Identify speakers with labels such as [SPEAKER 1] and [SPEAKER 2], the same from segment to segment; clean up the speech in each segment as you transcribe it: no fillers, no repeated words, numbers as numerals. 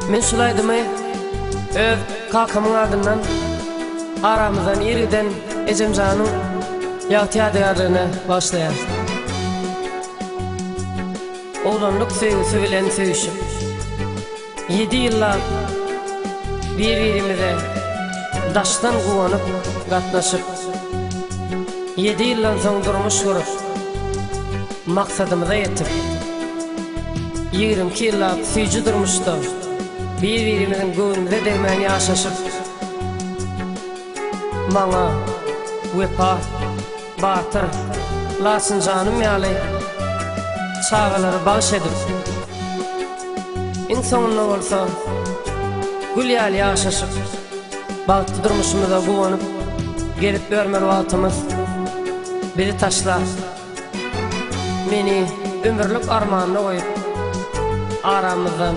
[SPEAKER 1] Men şul aýdymy öz kakamyň adyndan aramyzdan ir giden ejemjanyň ýagty ýadygärligine bagyşlaýan. Oglanlyk söýgüsi bilen söýüşip, ýedi ýyllap bir-birimize daşdan guwanyp gatnaşyp, ýedi ýyldan soň durmuş gurup, maksadymyza ýetip, 22 ýyllap süýji durmuşda bir-birimiziň göwnümize degmän ýaşaşyp, maňa Wepa, Batyr, Laçynjanym ýaly çagalary bagyş edip, iň soňunda bolsa gül ýaly ýaşaşyp, bagtly durmuşymyza guwanyp gezip ýörmeli wagtymyz bizi taşlap, Meni ömürlik armanda goýup, aramyzdan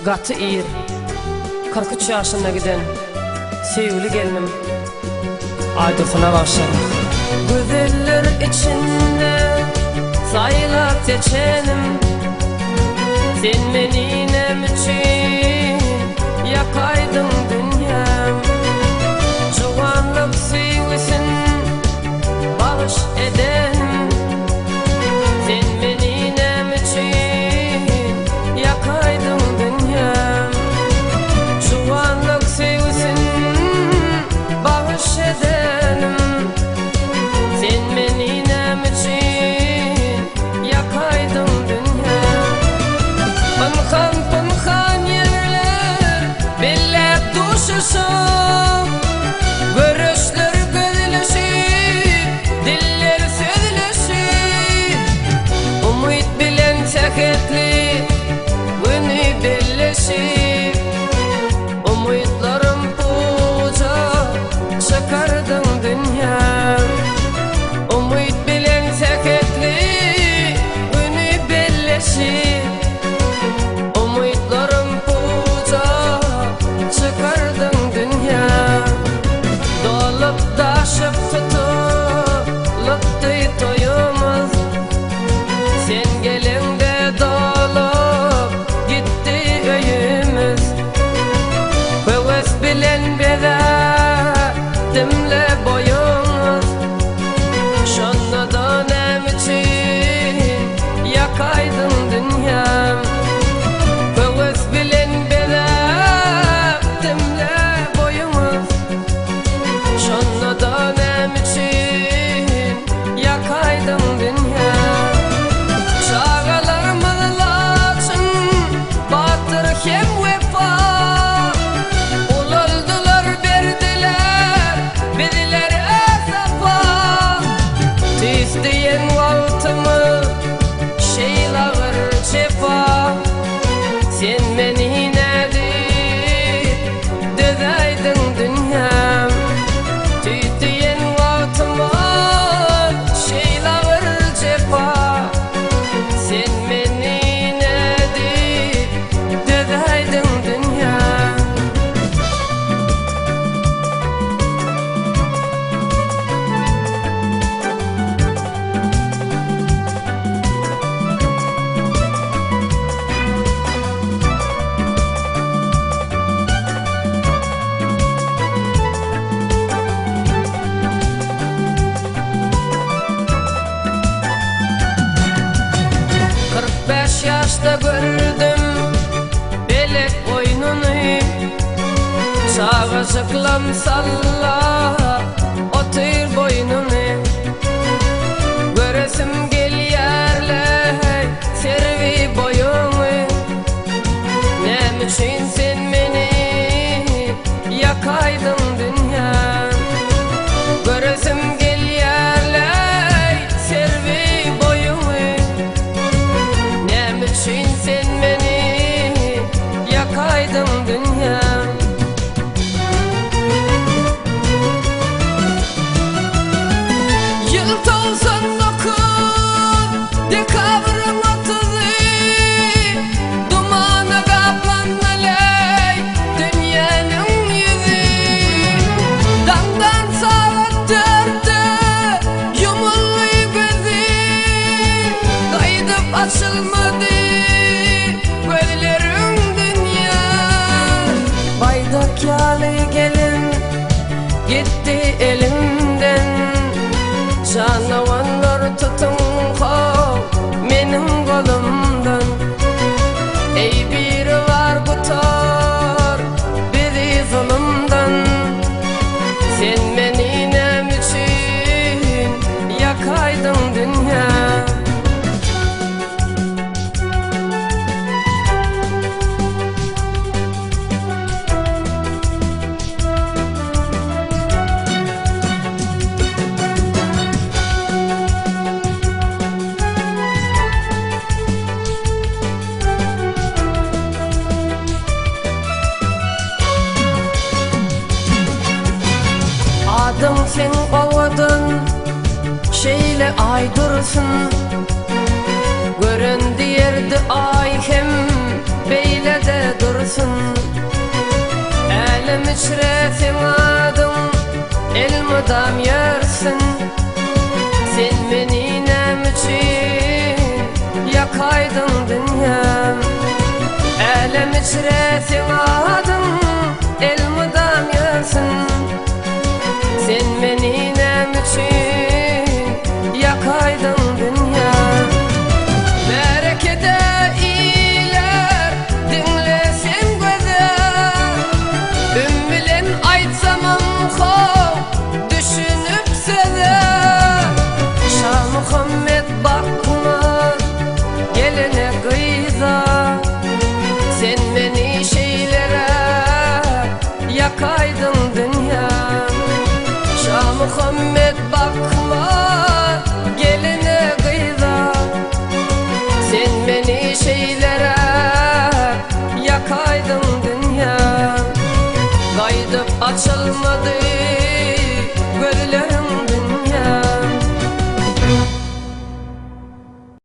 [SPEAKER 1] gaty ir, 43 ýaşynda giden söýgüli gelnim Aýdursyna bagyşlaýan. Gözeller içinde saýlap seçenim, Sen meni näme üçin ýakaýdyň dünýäm? Juwanlyk söýgüsin Bagyş edenim Sen meni näme üçin Ýakaýdyň dünýäm Juwanlyk söýgüsin Bagyş edenim Sen meni näme üçin Ýakaýdyň dünýäm Pynhan pynhan ýerler Belläp duşuşyp Göreçler gözleşip, diller sözleşip, Umyt bilen sähetli güni belleşip, Umytlarym puja çykardyň dünýäm. Umyt bilen sähetli güni belleşip, Umytlarym puja çykardyň dünýäm. Dolup daşyp tutulypdy toýumyz Sen geleňde dolup gitdi öýümiz Höwes bilen bezäpdimle boýuňyz Şonda-da näme üçin ýakaýdyň dünýäm Höwes bilen bezäpdimle boýuňyz Şonda-da näme üçin ýakaýdyň dünýä? Çagalarymyz Laçyn, Batyr hem Wepa Ulaldylar, berdiler bizlere sapa. Tüýs diýen wagtymyz şeýle agyr jepa. Sen meni nädip dözäýdiň dünýäm Tüýs diýen wagtyma şeýle agyr jepa Sen meni nädip dözäýdiň dünýäm. 45 ýaşda gördüm belek oýnuny Çagajyklam sallap otyr boýnuny Göresim gelýärleý serwi boýuňy Näme üçin sen meni ýakaýdyň dünýäm Göresim gelýärleý serwi boýuňy Näme üçin sen meni ýakaýdyň dünýäm Ýyl 99 dekabryň otuzy Dumana gaplandy leý dünýäniň ýüzi Daňdan sagat dörtde ýumuldy gözi Gaýdyp açylmady gözleriň dünýä. Aý dursun. Gören diýerdi Aý hem beýle-de dursun. Älem içre seň adyň elmydam ýörsün. Sen meni näme üçin ýakaýdyň dünýäm? Älem içre seň adyň elmydam ýörsün. Sen meni näme üçin ýakaýdyň dünýä? Märekede iler diňle sen göze. Üm bilen aýtsamam how düşünip söze. Şamuhammet bakma gelene gyza. Sen meni şeýleräk Ýakaýdyň dünýäm Şamuhammet bakma geline gyza Sen meni şeýleräk ýakaýdyň dünýäm Gaýdyp açylmady.